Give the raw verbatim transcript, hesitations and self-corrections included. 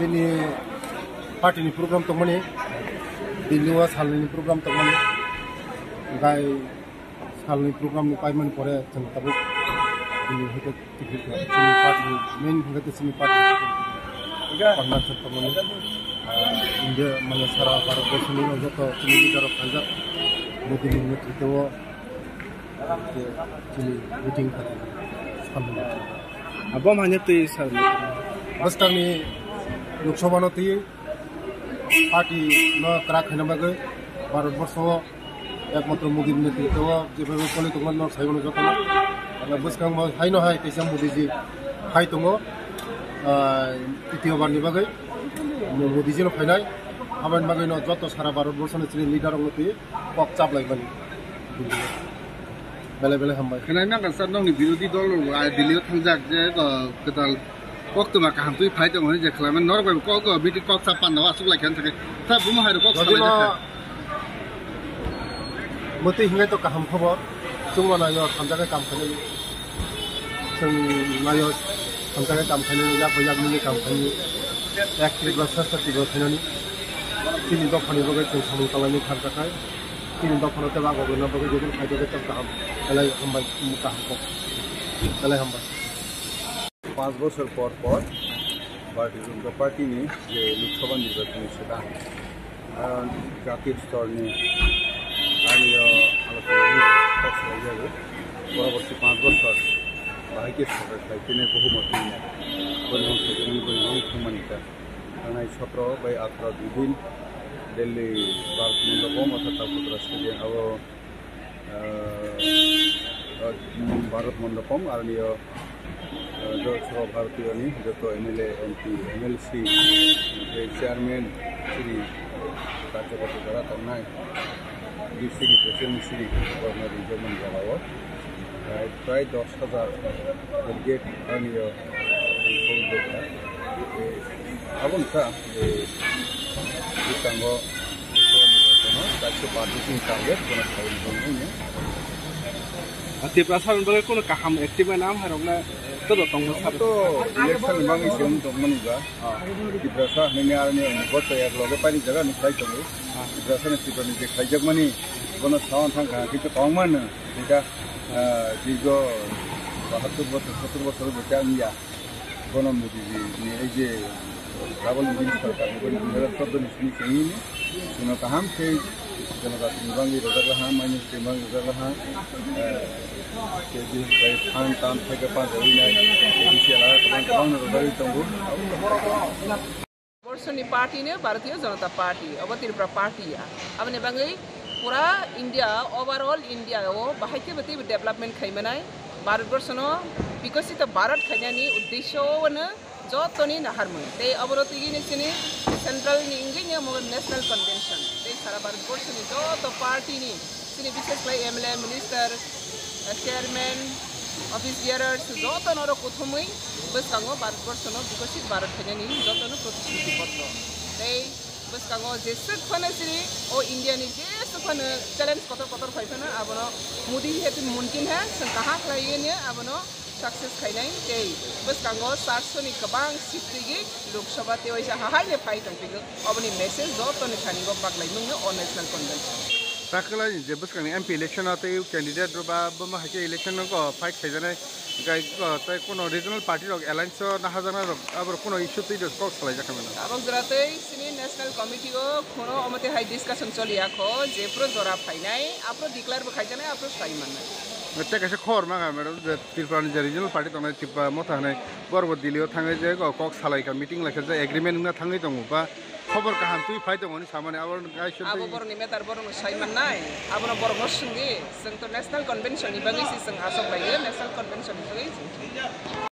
Bini party ni program tongmani, Delhi o salni program tongmani, gai salni program ni paimani pore chwng tabuk bini hwnkhe chini party ni main hwnkhe chini party ni program. Convention tongmani, ah, India mane sara Bharat borso ni joto chini leader rok khaijak Modi ni netrito o. Chini meeting kha salni. Abo manya twi salni. Bwskangni Lok Sabha no twi party no kwrak khaina bagwi Bharat borso o ekmatro Modi ni netrito o jephai choli tongma no sai mano joto no. Bwskango hai no hai kaisa Modi ji hai tongo, ah, titiyo bar ni bagwi Modi ji no phainai. Aboni bagwi no joto sara Bharat borso ni chini leader rok no twi kok chaplaimani. Belai belai hambai. Khwnai nang kha sir, nokni birodhi dol rok, ah, Delhi o thangjak je, ah, kwtal koktwma kaham twi phai tongo hwnwi je khlaimani, norok bai kok, ah, meeting kok chap panda o aswk lai kha wngkha khe. Sir, bumo hai rok kok salai jakha. Mwtwi hwnkhai to kaham khobor. Chwngma naio thanjakhe kam khainani. Chwng naio thanjakhe kam khainani, yak bai yak mili kam khainani. Ek Tripura, sreshta Tripura khainani. Chini dophani bagwi chwng samung tanglai thanjakhai. Chini dophano tei bagwi bagwi jodi khaito khe tei kaham. Belai hambai, kaham kok. Belai hambai. Panch bochor por por Bharatiya Janata Party ni je Lok Sabha nirbachon ni swkang, ah, jatiyo stor ni ani o alochona ni kok salai jago. Poroborti panch bochor bahai khe sorkar khlai phine bohumot ni ya. Boni hwn khe boni hwn thangmani ta. Thangnai sotro bai atharo dui din Delhi Bharat Mandapam orthat Takotra Stadium abo, ah, ah, Bharat Mandapam aroni o, ah, jo-, Sarva Bharatiyo ni joto M L A, M P, M L C, tei chairman, chini karjakarta jora tongnai, D C ni president, chini borokno ringjak mani jaga o, ah, prai dos hajar delegate aroni o. Aboni kha, eh, bwskango Loksabha nirbachano kaisa party chini target bono khlaiwi tongmani. Ah, Tiprasa ni bagwi kunu kaham active na ham hairokna todo tongma. Amo to election ni bagwi se wng tongmani ba. Ah. Tiprasa hwnwi aroni vote to ek loge paini jaga ni khlai tongo. Ah. Tiprasa ni Tripura ni je khlaijakmani bono sawan thang kha, kintu tongmano, kintu, ah, dirgo bahattur bosor, sottur bosor bo chang ya. Bono Modi ji ni ei je double engine sorkar ni boni dui hajar chordo ni simi chengni ni chwngno kaham khe janajati ni bagwi rwjak laha, mainosri ni bagwi rwjak laha, eh, khe bini bagwi phan tan phaikhe phan rwui nai, A D C ala kwbang kwbang no rwjagwi tongo. Borsoni party no Bharatiya Janata Party, obo Tripura party ya. Aboni bagwi pura India, overall India o bahai khe bo teibo development khai manai. Bharat Borsho no bikosito Bharat khainani uddesho o no jotoni naharmung. Tei aboro twi ni chini central ni wngwi ni omo national convention. Tei sara Bharat Borsho ni joto party ni chini bishes khlai M L A, minister, chairman, office bearers, joto norok kuthumwi bwskango Bharat Borsho no bikosit Bharat khainani joto no protishruti potro. Tei bwskango jeswk phano chini o India ni jeswk phano challenge kotor kotor phai phano abono Modi hai tei mumkin hai chwng kaham khlaiwi ni abono success khainai tei bwskango charso ni kwbang seat twi Lok Sabha tei waisa hahai le phai tong phigwi oboni message joto ni thani o baglai mungno o national convention. Takhwlai ni je bwskang ni M P election o tei candidate rok ba boma hai khe election o fight khaijaknai, gai, o, tei kuno regional party rok alliance o naharjaknai rok abo rok kuno issue twi rok kok salai jak kha mano. Tabok jora tei chini national committee o kuno omo tei hai discussion choli ya kho je phuru jora phainai aphuru declare bo khaijaknai aphuru sai mannai. Tei kaisa khobor ma kha madam je Tripura ni je regional party tongnai Tripura Motha hinwi borok bo Delhi o thangwi je kok salai kha meeting lai kha je agreement wngna thangwi tongo ba. Khobor kaham twi phai tongo hwnwi samani abo kaisa twi. Abo borokni matter borokno sai mannai, abono borokno swngdi, chwng to national convention ni bagwi se chwng aswk laio, national convention ni bagwi chwng.